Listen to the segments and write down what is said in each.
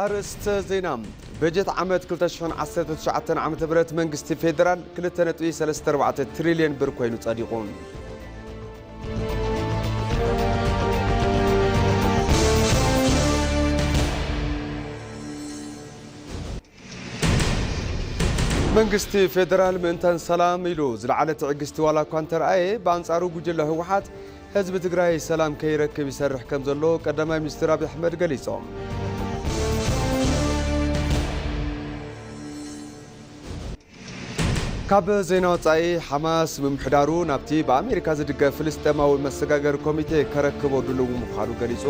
ኣርእስተ ዜና። በጀት ዓመት ክልተ ሽሕን ዓሰርተ ትሽዓተን ዓመተ ምህረት መንግስቲ ፌደራል ክልተ ነጥቢ ሰለስተ ኣርባዕተ ትሪልዮን ብር ኮይኑ ጸዲቑ። መንግስቲ ፌደራል ምእንታን ሰላም ኢሉ ዝለዓለ ትዕግስቲ ዋላ እኳ እንተረኣየ፣ ብኣንጻሩ ጉጅለ ህወሓት ህዝቢ ትግራይ ሰላም ከይረክብ ይሰርሕ ከም ዘሎ ቀዳማይ ሚኒስትር ኣብይ ኣሕመድ ገሊጾም። ካብ ዜና ወጻኢ፣ ሓማስ ምምሕዳሩ ናብቲ ብኣሜሪካ ዝድገፍ ፍልስጤማዊ መሰጋገሪ ኮሚቴ ከረክቦ ድልው ምዃኑ ገሊጹ።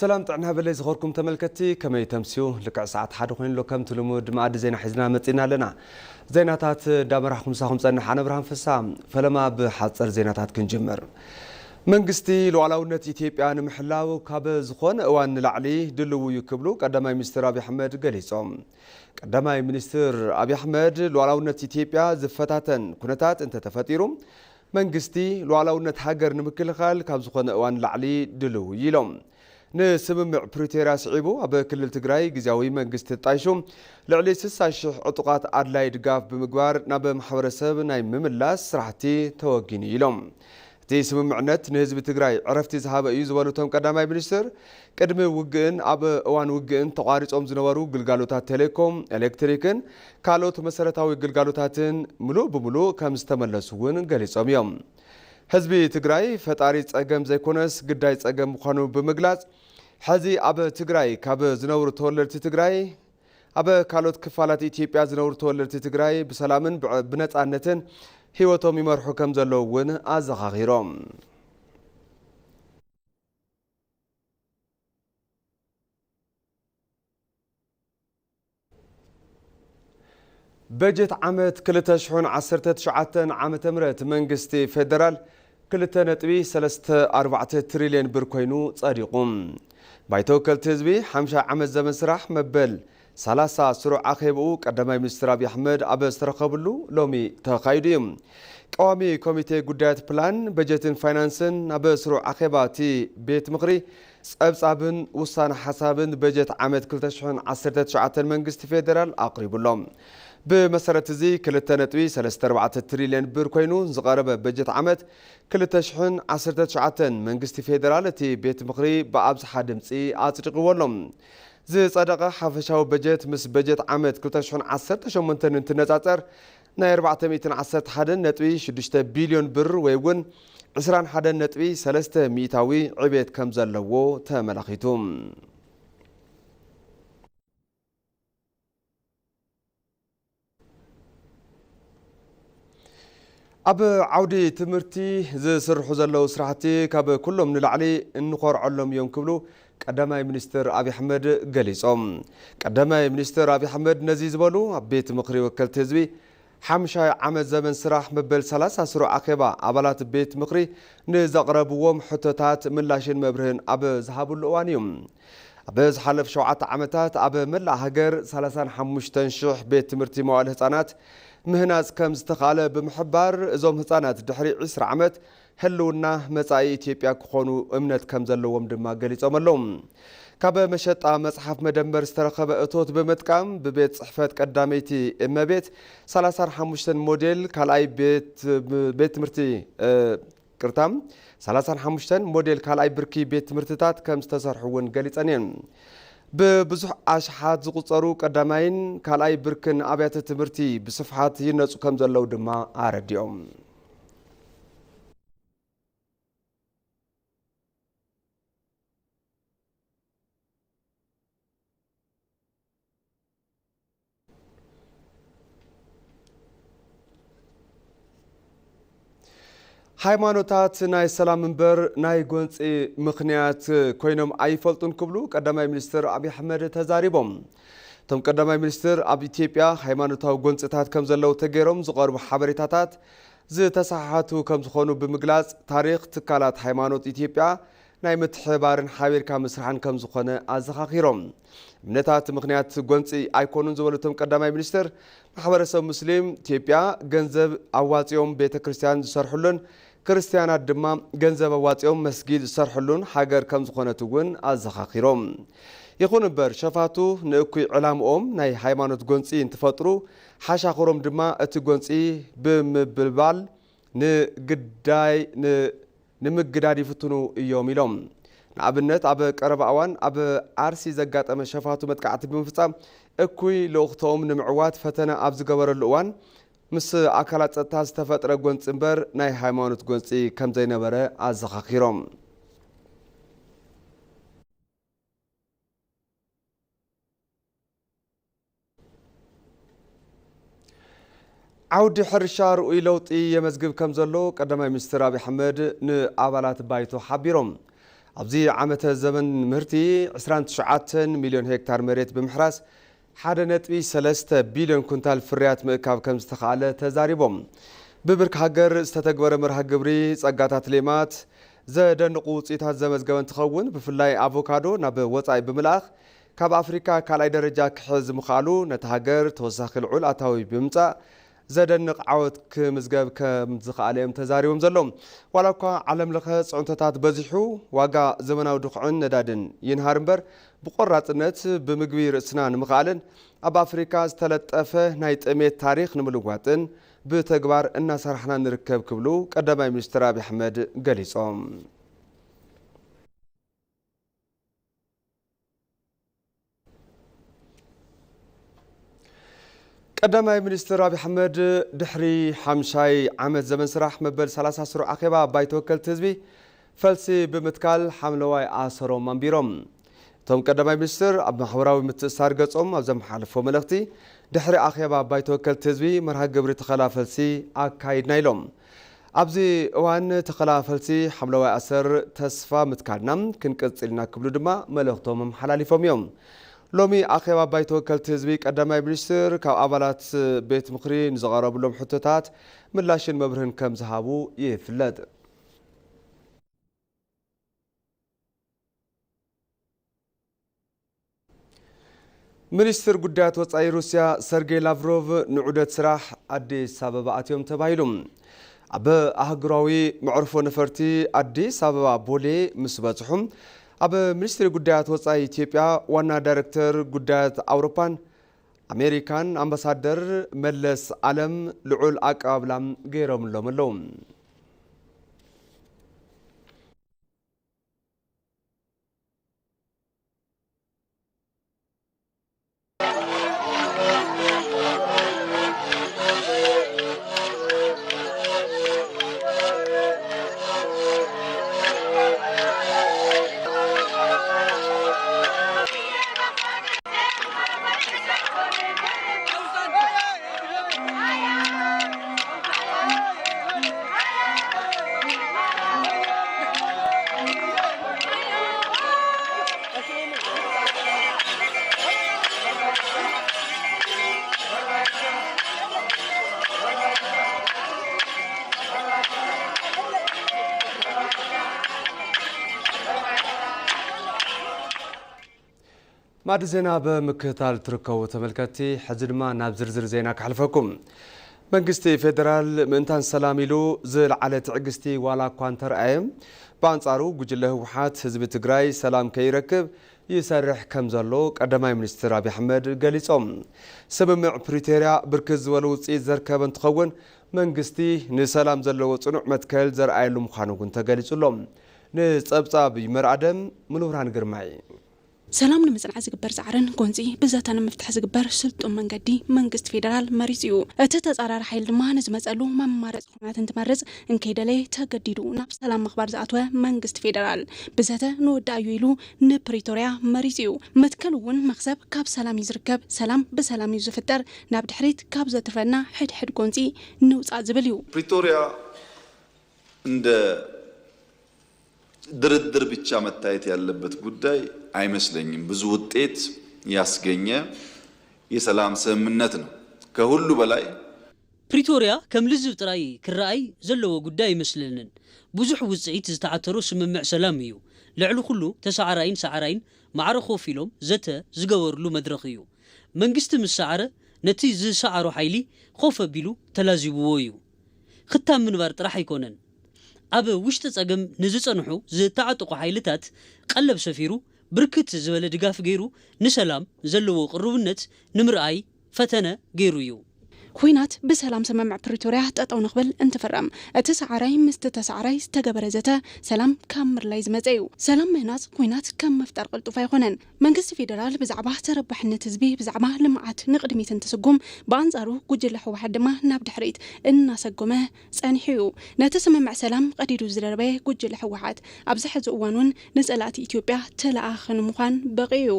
ሰላም ጥዕና በለይ ዝኸርኩም ተመልከትቲ፣ ከመይ ተምስዩ? ልክዕ ሰዓት ሓደ ኮይኑ ኣሎ። ከምቲ ልሙድ መኣዲ ዜና ሒዝና መጺና ኣለና። ዜናታት እንዳመራሕኩም ምሳኹም ጸንሕ ኣነ ብርሃን ፍሳ። ፈለማ ብሓጸር ዜናታት ክንጅምር። መንግስቲ ሉዓላውነት ኢትዮጵያ ንምሕላው ካብ ዝኾነ እዋን ንላዕሊ ድልው እዩ ክብሉ ቀዳማይ ሚኒስትር ኣብይ ኣሕመድ ገሊጾም። ቀዳማይ ሚኒስትር ኣብይ ኣሕመድ ሉዓላውነት ኢትዮጵያ ዝፈታተን ኩነታት እንተተፈጢሩ መንግስቲ ሉዓላውነት ሃገር ንምክልኻል ካብ ዝኾነ እዋን ንላዕሊ ድልው እዩ ኢሎም። ንስምምዕ ፕሪቶርያ ስዒቡ ኣብ ክልል ትግራይ ግዝያዊ መንግስቲ ተጣይሹ ልዕሊ ስሳ ሽሕ ዕጡቓት ኣድላይ ድጋፍ ብምግባር ናብ ማሕበረሰብ ናይ ምምላስ ስራሕቲ ተወጊኑ ኢሎም። እቲ ስምምዕነት ንህዝቢ ትግራይ ዕረፍቲ ዝሃበ እዩ ዝበሉ እቶም ቀዳማይ ሚኒስትር፣ ቅድሚ ውግእን ኣብ እዋን ውግእን ተቋሪጾም ዝነበሩ ግልጋሎታት ቴሌኮም፣ ኤሌክትሪክን ካልኦት መሰረታዊ ግልጋሎታትን ምሉእ ብምሉእ ከም ዝተመለሱ እውን ገሊጾም እዮም። ህዝቢ ትግራይ ፈጣሪ ጸገም ዘይኮነስ ግዳይ ጸገም ምዃኑ ብምግላጽ፣ ሕዚ ኣብ ትግራይ ካብ ዝነብሩ ተወለድቲ ትግራይ ኣብ ካልኦት ክፋላት ኢትዮጵያ ዝነብሩ ተወለድቲ ትግራይ ብሰላምን ብዕ-፣ ብነጻነትን ህይወቶም ይመርሑ ከም ዘለዉ እውን ኣዘኻኺሮም። በጀት ዓመት ክልተ ሽሕን ዓሰርተ ትሽዓተን ዓመተ ምህረት መንግስቲ ፌደራል ክልተ ነጥቢ ሰለስተ ኣርባዕተ ትሪልዮን ብር ኮይኑ ጸዲቑ። ባይቶ ወከልቲ ህዝቢ ሓምሻይ ዓመት ዘመን ስራሕ መበል ሰላሳ ስሩዕ ኣኼባኡ ቀዳማይ ሚኒስትር ኣብይ ኣሕመድ ኣብ ዝተረኸብሉ ሎሚ ተኻይዱ እዩ። ቀዋሚ ኮሚቴ ጉዳያት ፕላን፣ በጀትን ፋይናንስን ኣብ ስሩዕ ኣኼባ እቲ ቤት ምኽሪ ጸብጻብን ውሳነ ሓሳብን በጀት ዓመት ክልተ ሽሕን ዓሰርተ ትሽዓተን መንግስቲ ፌደራል ኣቕሪቡሎም። ብመሰረት እዚ ክልተ ነጥቢ ሰለስተ ኣርባዕተ ትሪልዮን ብር ኮይኑ ዝቐረበ በጀት ዓመት ክልተ ሽሕን ዓሰርተ ትሽዓተን መንግስቲ ፌደራል እቲ ቤት ምኽሪ ብኣብዝሓ ድምፂ ኣጽዲቕዎ ኣሎ። ዝጸደቐ ሓፈሻዊ በጀት ምስ በጀት ዓመት ክልተ ሽሕን ዓሰርተ ሸሞንተን እንትነጻጸር ናይ ኣርባዕተ ሚእትን ዓሰርተ ሓደን ነጥቢ ሽዱሽተ ቢልዮን ብር ወይ እውን ዕስራን ሓደን ነጥቢ ሰለስተ ሚእታዊ ዕቤት ከም ዘለዎ ተመላኺቱ። ኣብ ዓውዲ ትምህርቲ ዝስርሑ ዘለዉ ስራሕቲ ካብ ኩሎም ንላዕሊ እንኾርዐሎም እዮም ክብሉ ቀዳማይ ሚኒስትር ኣብይ ኣሕመድ ገሊጾም። ቀዳማይ ሚኒስትር ኣብይ ኣሕመድ ነዚ ዝበሉ ኣብ ቤት ምኽሪ ወከልቲ ህዝቢ ሓምሻይ ዓመት ዘመን ስራሕ መበል ሰላሳ ስሩዕ ኣኼባ ኣባላት ቤት ምኽሪ ንዘቕረብዎም ሕቶታት ምላሽን መብርህን ኣብ ዝሃብሉ እዋን እዩ። ኣብ ዝሓለፉ ሸውዓተ ዓመታት ኣብ መላእ ሃገር ሰላሳን ሓሙሽተን ሽሕ ቤት ትምህርቲ መዋእለ ህጻናት ምህናጽ ከም ዝተኻእለ ብምሕባር፣ እዞም ህጻናት ድሕሪ ዕስራ ዓመት ህልውና መጻኢ ኢትዮጵያ ክኾኑ እምነት ከም ዘለዎም ድማ ገሊጾም ኣለዉ። ካብ መሸጣ መጽሓፍ መደመር ዝተረኸበ እቶት ብምጥቃም ብቤት ጽሕፈት ቀዳመይቲ እመቤት ሰላሳን ሓሙሽተን ሞዴል ካልኣይ ቤት፣ ቤት ትምህርቲ፣ እ፣ ቅርታ፣ ሰላሳን ሓሙሽተን ሞዴል ካልኣይ ብርኪ ቤት ትምህርትታት ከም ዝተሰርሑ እውን ገሊጸን እየን። ብብዙሕ ኣሽሓት ዝቑጸሩ ቀዳማይን ካልኣይ ብርክን ኣብያተ ትምህርቲ ብስፍሓት ይነጹ ከም ዘለዉ ድማ ኣረዲኦም። ሃይማኖታት ናይ ሰላም እምበር ናይ ጎንፂ ምኽንያት ኮይኖም ኣይፈልጡን ክብሉ ቀዳማይ ሚኒስትር ኣብይ ኣሕመድ ተዛሪቦም። እቶም ቀዳማይ ሚኒስትር ኣብ ኢትዮጵያ ሃይማኖታዊ ጎንፅታት ከም ዘለዉ ተገይሮም ዝቐርቡ ሓበሬታታት ዝተሰሓሓቱ ከም ዝኾኑ ብምግላፅ፣ ታሪኽ ትካላት ሃይማኖት ኢትዮጵያ ናይ ምትሕባርን ሓቢርካ ምስራሕን ከም ዝኾነ ኣዘኻኺሮም። እምነታት ምኽንያት ጎንፂ ኣይኮኑን ዝበሉ እቶም ቀዳማይ ሚኒስትር፣ ማሕበረሰብ ሙስሊም ኢትዮጵያ ገንዘብ ኣዋፂኦም ቤተ ክርስቲያን ዝሰርሕሉን ክርስቲያናት ድማ ገንዘብ ኣዋፂኦም መስጊድ ዝሰርሕሉን ሃገር ከም ዝኾነት እውን ኣዘኻኺሮም። ይኹን እምበር ሸፋቱ ንእኩይ ዕላምኦም ናይ ሃይማኖት ጎንፂ እንትፈጥሩ ሓሻኽሮም ድማ እቲ ጎንፂ ብምብልባል ንግዳይ ን ንምግዳድ ይፍትኑ እዮም ኢሎም። ንኣብነት ኣብ ቀረባ እዋን ኣብ ዓርሲ ዘጋጠመ ሸፋቱ መጥቃዕቲ ብምፍጻም እኩይ ልኡኽቶኦም ንምዕዋት ፈተነ ኣብ ዝገበረሉ እዋን ምስ ኣካላት ጸጥታ ዝተፈጥረ ጎንጺ እምበር ናይ ሃይማኖት ጎንጺ ከም ዘይነበረ ኣዘኻኺሮም። ዓውዲ ሕርሻ ርኡይ ለውጢ የመዝግብ ከም ዘሎ ቀዳማይ ሚኒስትር ኣብይ ኣሕመድ ንኣባላት ባይቶ ሓቢሮም። ኣብዚ ዓመተ ዘመን ምህርቲ ዕስራን ትሽዓተን ሚልዮን ሄክታር መሬት ብምሕራስ ሓደ ነጥቢ ሰለስተ ቢልዮን ኩንታል ፍርያት ምእካብ ከም ዝተኻእለ ተዛሪቦም። ብብርኪ ሃገር ዝተተግበረ መርሃ ግብሪ ጸጋታት ሌማት ዘደንቑ ውፅኢታት ዘመዝገበ እንትኸውን፣ ብፍላይ ኣቮካዶ ናብ ወፃኢ ብምልኣኽ ካብ ኣፍሪካ ካልኣይ ደረጃ ክሕዝ ምኽኣሉ ነታ ሃገር ተወሳኺ ልዑል ኣታዊ ብምምፃእ ዘደንቕ ዓወት ክምዝገብ ከም ዝኽኣለ እዮም ተዛሪቦም ዘለዉ። ዋላ እኳ ዓለም ለኸ ፅዕንቶታት በዚሑ ዋጋ ዘመናዊ ድኹዕን ነዳድን ይንሃር እምበር ብቆራፅነት ብምግቢ ርእስና ንምኽኣልን ኣብ ኣፍሪካ ዝተለጠፈ ናይ ጥሜት ታሪኽ ንምልዋጥን ብተግባር እናሰራሕና ንርከብ ክብሉ ቀዳማይ ሚኒስትር ኣብይ ኣሕመድ ገሊፆም። ቀዳማይ ሚኒስትር ኣብይ ኣሕመድ ድሕሪ ሓምሻይ ዓመት ዘመን ስራሕ መበል ሰላሳ ስሩዕ ኣኼባ ባይቶ ወከልቲ ህዝቢ ፈልሲ ብምትካል ሓምለዋይ ኣሰሮም ኣንቢሮም። እቶም ቀዳማይ ሚኒስትር ኣብ ማሕበራዊ ምትእስሳር ገጾም ኣብ ዘመሓለፎ መልእኽቲ፣ ድሕሪ ኣኼባ ባይቶ ወከልቲ ህዝቢ መርሃ ግብሪ ተኸላ ፈልሲ ኣካይድና ኢሎም። ኣብዚ እዋን ተኸላ ፈልሲ ሓምለዋይ ኣሰር ተስፋ ምትካልና ክንቅጽል ኢና ክብሉ ድማ መልእኽቶም ኣመሓላሊፎም እዮም። ሎሚ ኣኼባ ባይቶ ወከልቲ ህዝቢ ቀዳማይ ሚኒስትር ካብ ኣባላት ቤት ምኽሪ ንዝቐረብሎም ሕቶታት ምላሽን መብርህን ከም ዝሃቡ ይፍለጥ። ሚኒስትር ጉዳያት ወጻኢ ሩስያ ሰርጌይ ላቭሮቭ ንዑደት ስራሕ ኣዲስ ኣበባ ኣትዮም ተባሂሉ። ኣብ ኣህጉራዊ መዕርፎ ነፈርቲ ኣዲስ ኣበባ ቦሌ ምስ በጽሑ፣ ኣብ ሚኒስትሪ ጉዳያት ወጻኢ ኢትዮጵያ ዋና ዳይሬክተር ጉዳያት ኣውሮፓን ኣሜሪካን ኣምባሳደር መለስ ኣለም ልዑል ኣቀባብላ ገይሮምሎም ኣለዉ። ማዕዲ ዜና ብምክትታል ትርከቡ ተመልከትቲ፣ ሕዚ ድማ ናብ ዝርዝር ዜና ከሕልፈኩም። መንግስቲ ፌደራል ምእንታን ሰላም ኢሉ ዝለዓለ ትዕግስቲ ዋላ እኳ እንተረኣየ፣ ብኣንጻሩ ጉጅለ ህወሓት ህዝቢ ትግራይ ሰላም ከይረክብ ይሰርሕ ከም ዘሎ ቀዳማይ ሚኒስትር ኣብይ ኣሕመድ ገሊጾም። ስምምዕ ፕሪቶርያ ብርክት ዝበሉ ውፅኢት ዘርከበ እንትኸውን፣ መንግስቲ ንሰላም ዘለዎ ፅኑዕ መትከል ዘርኣየሉ ምዃኑ እውን ተገሊጹ ኣሎ። ንጸብጻብ ይመር ኣደም፣ ሙሉብርሃን ግርማይ። ሰላም ንምጽናዕ ዝግበር ጻዕርን ጎንጺ ብዘተ ንምፍታሕ ዝግበር ስልጡን መንገዲ መንግስቲ ፌደራል መሪጹ እዩ። እቲ ተጻራሪ ሓይሊ ድማ ንዝመጸሉ መማረጺ ኩነታት እንትመርጽ እንከይደለየ ተገዲዱ ናብ ሰላም ምኽባር ዝኣተወ መንግስቲ ፌደራል ብዘተ ንወዳእ እዩ ኢሉ ንፕሪቶርያ መሪጹ እዩ። መትከል እውን መኽሰብ ካብ ሰላም እዩ ዝርከብ፣ ሰላም ብሰላም እዩ ዝፍጠር፣ ናብ ድሕሪት ካብ ዘትርፈና ሕድሕድ ጎንጺ ንውጻእ ዝብል እዩ። ፕሪቶርያ እንደ ድርድር ብቻ መታየት ያለበት ጉዳይ አይመስለኝም። ብዙ ውጤት ያስገኘ የሰላም ስምምነት ነው። ከሁሉ በላይ ፕሪቶርያ ከም ልዝብ ጥራይ ክረኣይ ዘለዎ ጉዳይ ኣይመስለንን። ብዙሕ ውጽኢት ዝተዓተሮ ስምምዕ ሰላም እዩ። ልዕሊ ኩሉ ተሳዕራይን ሳዕራይን ማዕረ ኮፍ ኢሎም ዘተ ዝገበርሉ መድረኽ እዩ። መንግስቲ ምስ ሰዓረ ነቲ ዝሰዓሮ ሓይሊ ኮፍ ኣቢሉ ተላዚብዎ እዩ። ክታም ምንባር ጥራሕ ኣይኮነን። ኣብ ውሽጢ ጸገም ንዝጸንሑ ዝተዓጠቑ ሓይልታት ቀለብ ሰፊሩ ብርክት ዝበለ ድጋፍ ገይሩ ንሰላም ዘለዎ ቅርብነት ንምርኣይ ፈተነ ገይሩ እዩ። ኹናት ብሰላም ስምምዕ ፕሪቶርያ ጠጠው ንኽብል እንትፍረም እቲ ሰዓራይ ምስቲ ተሳዕራይ ዝተገበረ ዘተ ሰላም ካብ ምርላይ ዝመፀ እዩ። ሰላም ምህናፅ ኹናት ከም ምፍጣር ቅልጡፍ ኣይኾነን። መንግስቲ ፌደራል ብዛዕባ ተረባሕነት ህዝቢ ብዛዕባ ልምዓት ንቕድሚት እንትስጉም ብኣንፃሩ ጉጅለ ህወሓት ድማ ናብ ድሕሪት እናሰጎመ ፀኒሑ እዩ። ነቲ ስምምዕ ሰላም ቀዲዱ ዝደርበየ ጉጅለ ህወሓት ኣብዚ ሕዚ እዋን እውን ንፀላእቲ ኢትዮጵያ ተለኣኺ ንምዃን በቒዑ እዩ።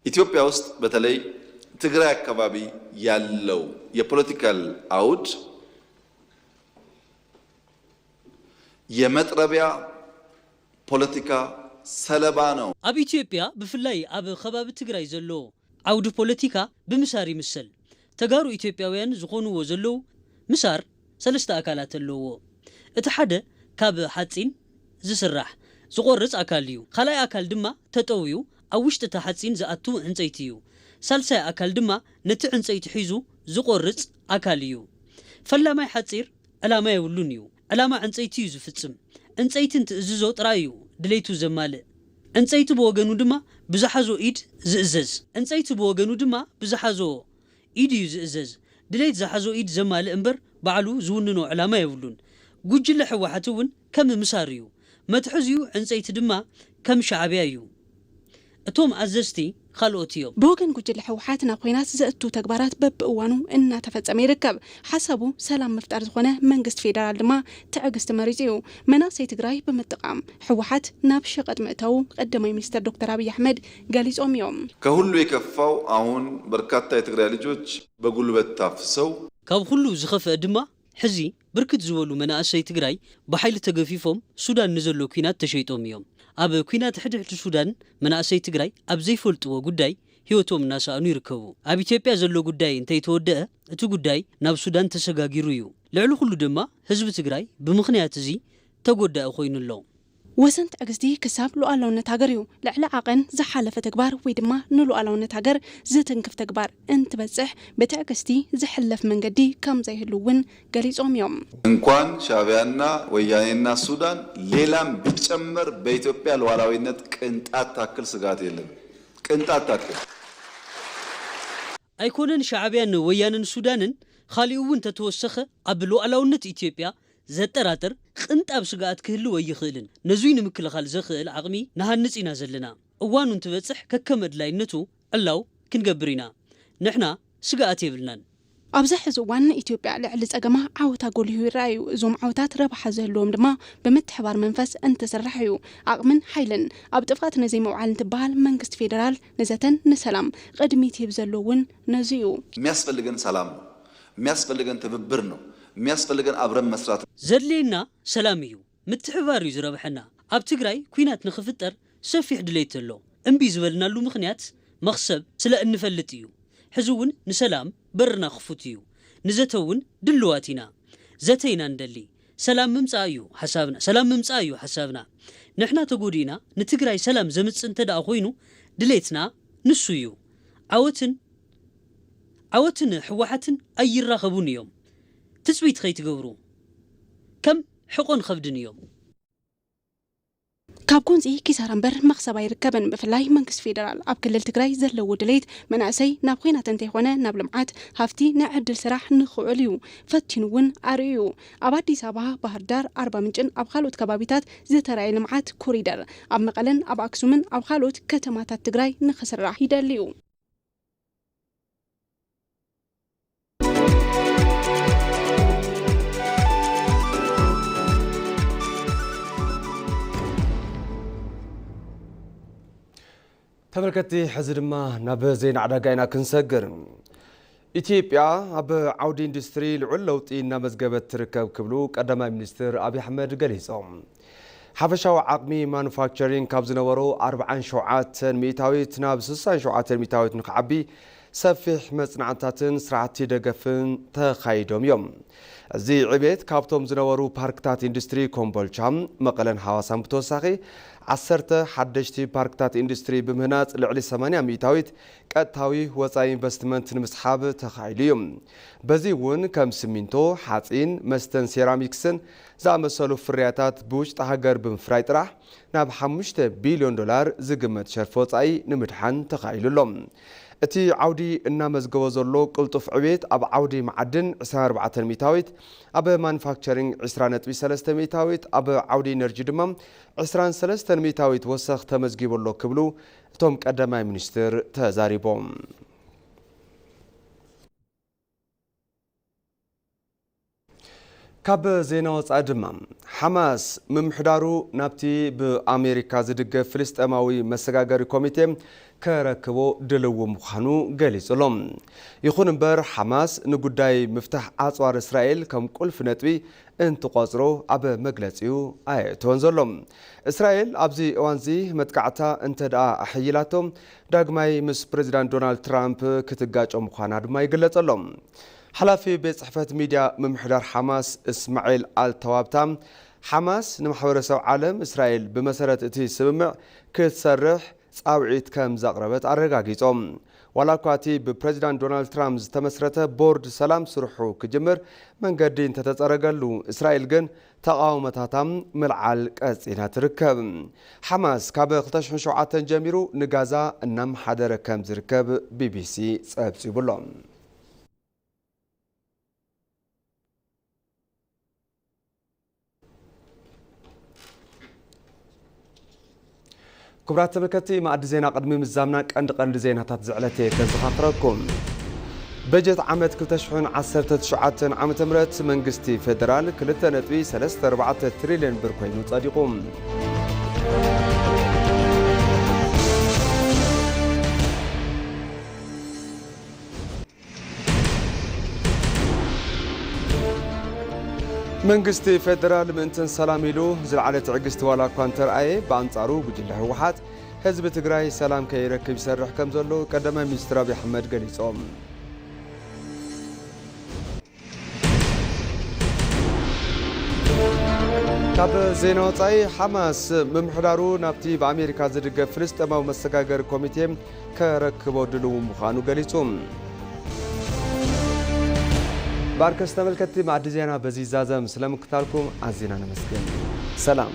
ኢትዮጵያ ውስጥ በተለይ ትግራይ አካባቢ ያለው የፖለቲካል አውድ የመጥረቢያ ፖለቲካ ሰለባ ነው። ኣብ ኢትዮጵያ ብፍላይ ኣብ ከባቢ ትግራይ ዘሎ ዓውዲ ፖለቲካ ብምሳር ይምሰል። ተጋሩ ኢትዮጵያውያን ዝኾንዎ ዘለዉ ምሳር ሰለስተ ኣካላት ኣለዎ። እቲ ሓደ ካብ ሓፂን ዝስራሕ ዝቆርፅ ኣካል እዩ። ካልኣይ ኣካል ድማ ተጠውዩ ኣብ ውሽጢ እቲ ሓፂን ዝኣቱ ዕንፀይቲ እዩ። ሳልሳይ ኣካል ድማ ነቲ ዕንፀይቲ ሒዙ ዝቆርፅ ኣካል እዩ። ፈላማይ ሓፂር ዕላማ የብሉን እዩ። ዕላማ ዕንፀይቲ እዩ ዝፍፅም። ዕንፀይቲ እንትእዝዞ ጥራይ እዩ ድሌቱ ዘማልእ። ዕንፀይቲ ብወገኑ ድማ ብዝሓዞ ኢድ ዝእዘዝ። ዕንፀይቲ ብወገኑ ድማ ብዝሓዞ ኢድ እዩ ዝእዘዝ። ድሌት ዝሓዞ ኢድ ዘማልእ እምበር ባዕሉ ዝውንኖ ዕላማ የብሉን። ጉጅለ ህወሓት እውን ከም ምሳር እዩ። መትሐዚኡ ዕንፀይቲ ድማ ከም ሻዕብያ እዩ። እቶም ኣዘዝቲ ካልኦት እዮም። ብወገን ጉጅለ ህወሓት ናብ ኹናት ዘእቱ ተግባራት በብእዋኑ እናተፈፀመ ይርከብ። ሓሳቡ ሰላም ምፍጣር ዝኾነ መንግስቲ ፌደራል ድማ ትዕግስቲ መሪፁ እዩ። መናእሰይ ትግራይ ብምጥቓም ህወሓት ናብ ሸቐጥ ምእታዉ ቀዳማይ ሚኒስትር ዶክተር ኣብይ ኣሕመድ ገሊፆም እዮም። ከሁሉ የከፋው አሁን በርካታ የትግራይ ልጆች በጉልበት ታፍሰው ካብ ኩሉ ዝኸፍአ ድማ ሕዚ ብርክት ዝበሉ መናእሰይ ትግራይ ብሓይሊ ተገፊፎም ሱዳን ንዘሎ ኲናት ተሸይጦም እዮም። ኣብ ኲናት ሕድሕድ ሱዳን መናእሰይ ትግራይ ኣብ ዘይፈልጥዎ ጉዳይ ህይወቶም እናሰኣኑ ይርከቡ። ኣብ ኢትዮጵያ ዘሎ ጉዳይ እንተይተወደአ እቲ ጉዳይ ናብ ሱዳን ተሰጋጊሩ እዩ። ልዕሊ ኩሉ ድማ ህዝቢ ትግራይ ብምኽንያት እዚ ተጎዳኢ ኮይኑ ኣሎ። ወሰን ትዕግስቲ ክሳብ ሉዓላውነት ሃገር እዩ። ልዕሊ ዓቐን ዝሓለፈ ተግባር ወይ ድማ ንሉዓላውነት ሃገር ዝትንክፍ ተግባር እንትበፅሕ ብትዕግስቲ ዝሕለፍ መንገዲ ከምዘይህሉ እውን ገሊፆም እዮም። እንኳን ሻዕቢያና ወያኔና ሱዳን ሌላም ቢጨመር በኢትዮጵያ ሉዓላዊነት ቅንጣት ታክል ስጋት የለን። ቅንጣት ታክል። ኣይኮነን ሻዕቢያን ወያነን ሱዳንን፣ ካሊኡ እውን ተተወሰኸ ኣብ ሉዓላውነት ኢትዮጵያ ዘጠራጥር ቅንጣብ ስግኣት ክህልው ኣይኽእልን። ነዙይ ንምክልኻል ዘኽእል ዓቕሚ ንሃንጽ ኢና ዘለና። እዋኑ እንትበጽሕ ከከም ኣድላይነቱ ዕላው ክንገብር ኢና። ንሕና ስግኣት የብልናን። ኣብዚ ሕዚ እዋን ኢትዮጵያ ልዕሊ ጸገማ ዓወታ ጎሊሁ ይረኣዩ። እዞም ዓወታት ረብሓ ዝህልዎም ድማ ብምትሕባር መንፈስ እንትስራሕ እዩ። ዓቕምን ሓይልን ኣብ ጥፍኣት ነዘይምውዓል እንትበሃል መንግስቲ ፌደራል ንዘተን ንሰላም ቅድሚት ይህብ ዘሎ እውን ነዚ እዩ። የሚያስፈልገን ሰላም ነው። የሚያስፈልገን ትብብር ነው። የሚያስፈልገን አብረን መስራት ነው። ዘድልየና ሰላም እዩ፣ ምትሕብባር እዩ ዝረብሐና። ኣብ ትግራይ ኲናት ንኽፍጠር ሰፊሕ ድሌት ኣሎ። እምቢ ዝበልናሉ ምኽንያት መኽሰብ ስለ እንፈልጥ እዩ። ሕዚ እውን ንሰላም በርና ክፉት እዩ። ንዘተ እውን ድልዋት ኢና። ዘተ ኢና ንደሊ። ሰላም ምምፃእ እዩ ሓሳብና። ሰላም ምምፃእ እዩ ሓሳብና። ንሕና ተጎዲእና ንትግራይ ሰላም ዘምፅእ እንተ ደኣ ኮይኑ ድሌትና ንሱ እዩ። ዓወትን ዓወትን ህወሓትን ኣይራኸቡን እዮም። ትፅቢት ከይትገብሩ ከም ሕቆን ኸብድን እዮም። ካብ ጎንፂ ኪሳራ እምበር መኽሰብ ኣይርከብን። ብፍላይ መንግስቲ ፌደራል ኣብ ክልል ትግራይ ዘለዎ ድሌት መናእሰይ ናብ ኹናት እንተይኾነ ናብ ልምዓት፣ ሃፍቲ፣ ንዕድል ስራሕ ንኽውዕል እዩ ፈቲኑ እውን ኣርእዩ እዩ። ኣብ ኣዲስ ኣበባ፣ ባህር ዳር፣ ኣርባ ምንጭን ኣብ ካልኦት ከባቢታት ዝተራእየ ልምዓት ኮሪደር ኣብ መቐለን ኣብ ኣክሱምን ኣብ ካልኦት ከተማታት ትግራይ ንኽስራሕ ይደሊ እዩ። ተመልከትቲ፣ ሕዚ ድማ ናብ ዜና ዕዳጋ ኢና ክንሰግር። ኢትዮጵያ ኣብ ዓውዲ ኢንዱስትሪ ልዑል ለውጢ እናመዝገበት ትርከብ ክብሉ ቀዳማይ ሚኒስትር ኣብይ ኣሕመድ ገሊጾም። ሓፈሻዊ ዓቕሚ ማኑፋክቸሪንግ ካብ ዝነበሩ ኣርብዓን ሸውዓተን ሚእታዊት ናብ ስሳን ሸውዓተን ሚእታዊት ንክዓቢ ሰፊሕ መጽናዕትታትን ስራሕቲ ደገፍን ተኻይዶም እዮም። እዚ ዕቤት ካብቶም ዝነበሩ ፓርክታት ኢንዱስትሪ ኮምቦልቻ፣ መቐለን ሃዋሳን ብተወሳኺ ዓሰርተ ሓደሽቲ ፓርክታት ኢንዱስትሪ ብምህናፅ ልዕሊ ሰማንያ ሚእታዊት ቀጥታዊ ወፃኢ ኢንቨስትመንት ንምስሓብ ተኻኢሉ እዩ። በዚ እውን ከም ሲሚንቶ፣ ሓፂን፣ መስተን ሴራሚክስን ዝኣመሰሉ ፍርያታት ብውሽጢ ሃገር ብምፍራይ ጥራሕ ናብ ሓሙሽተ ቢልዮን ዶላር ዝግመት ሸርፊ ወፃኢ ንምድሓን ተኻኢሉ ኣሎ። እቲ ዓውዲ እናመዝገቦ ዘሎ ቅልጡፍ ዕቤት ኣብ ዓውዲ መዓድን ዕስራን ኣርባዕተን ሚእታዊት፣ ኣብ ማኑፋክቸሪንግ ዕስራ ነጥቢ ሰለስተ ሚእታዊት፣ ኣብ ዓውዲ ኢነርጂ ድማ ዕስራን ሰለስተን ሚእታዊት ወሰኽ ተመዝጊቡ ኣሎ ክብሉ እቶም ቀዳማይ ሚኒስትር ተዛሪቦም። ካብ ዜና ወፃኢ ድማ፣ ሓማስ ምምሕዳሩ ናብቲ ብኣሜሪካ ዝድገፍ ፍልስጤማዊ መሰጋገሪ ኮሚቴ ከረክቦ ድልው ምዃኑ ገሊጹ ኣሎ። ይኹን እምበር፣ ሓማስ ንጉዳይ ምፍታሕ ኣጽዋር እስራኤል ከም ቁልፊ ነጥቢ እንትቆጽሮ ኣብ መግለጺኡ ኣየእተወን ዘሎ። እስራኤል ኣብዚ እዋንዚ መጥቃዕታ እንተ ደኣ ኣሐይላቶ፣ ዳግማይ ምስ ፕሬዚዳንት ዶናልድ ትራምፕ ክትጋጮ ምዃና ድማ ይግለጽ ኣሎ። ሓላፊ ቤት ጽሕፈት ሚድያ ምምሕዳር ሓማስ እስማዒል ኣልተዋብታ፣ ሓማስ ንማሕበረሰብ ዓለም እስራኤል ብመሰረት እቲ ስምምዕ ክትሰርሕ ጻውዒት ከም ዘቕረበት ኣረጋጊጾም። ዋላ እኳ እቲ ብፕሬዚዳንት ዶናልድ ትራምፕ ዝተመስረተ ቦርድ ሰላም ስርሑ ክጅምር መንገዲ እንተተጸረገሉ፣ እስራኤል ግን ተቓውሞታታ ምልዓል ቀጺላ ትርከብ። ሓማስ ካብ ክልተ ሽሕን ሸውዓተን ጀሚሩ ንጋዛ እናመሓደረ ከም ዝርከብ ቢቢሲ ጸብጺቡ ኣሎ። ክቡራት ተመልከትቲ፣ መኣዲ ዜና ቅድሚ ምዛምና ቀንዲ ቀንዲ ዜናታት ዝዕለት እየ ከዘኻኽረኩም። በጀት ዓመት ክልተ ሽሕን ዓሰርተ ትሽዓተን ዓመተ ምህረት መንግስቲ ፌደራል ክልተ ነጥቢ ሰለስተ ኣርባዕተ ትሪልዮን ብር ኮይኑ ጸዲቑ። መንግስቲ ፌደራል ምእንትን ሰላም ኢሉ ዝለዓለ ትዕግስቲ ዋላ እኳ እንተርኣየ፣ ብኣንጻሩ ጉጅለ ህወሓት ህዝቢ ትግራይ ሰላም ከይረክብ ይሰርሕ ከም ዘሎ ቀዳማይ ሚኒስትር ኣብይ ኣሕመድ ገሊጾም። ካብ ዜና ወጻኢ፣ ሓማስ ምምሕዳሩ ናብቲ ብኣሜሪካ ዝድገፍ ፍልስጤማዊ መሰጋገሪ ኮሚቴ ከረክቦ ድልው ምዃኑ ገሊጹ። ባርከስ ተመልከትቲ፣ መኣዲ ዜና በዚ ይዛዘም። ስለምክታልኩም ኣዚና ነመስግን። ሰላም።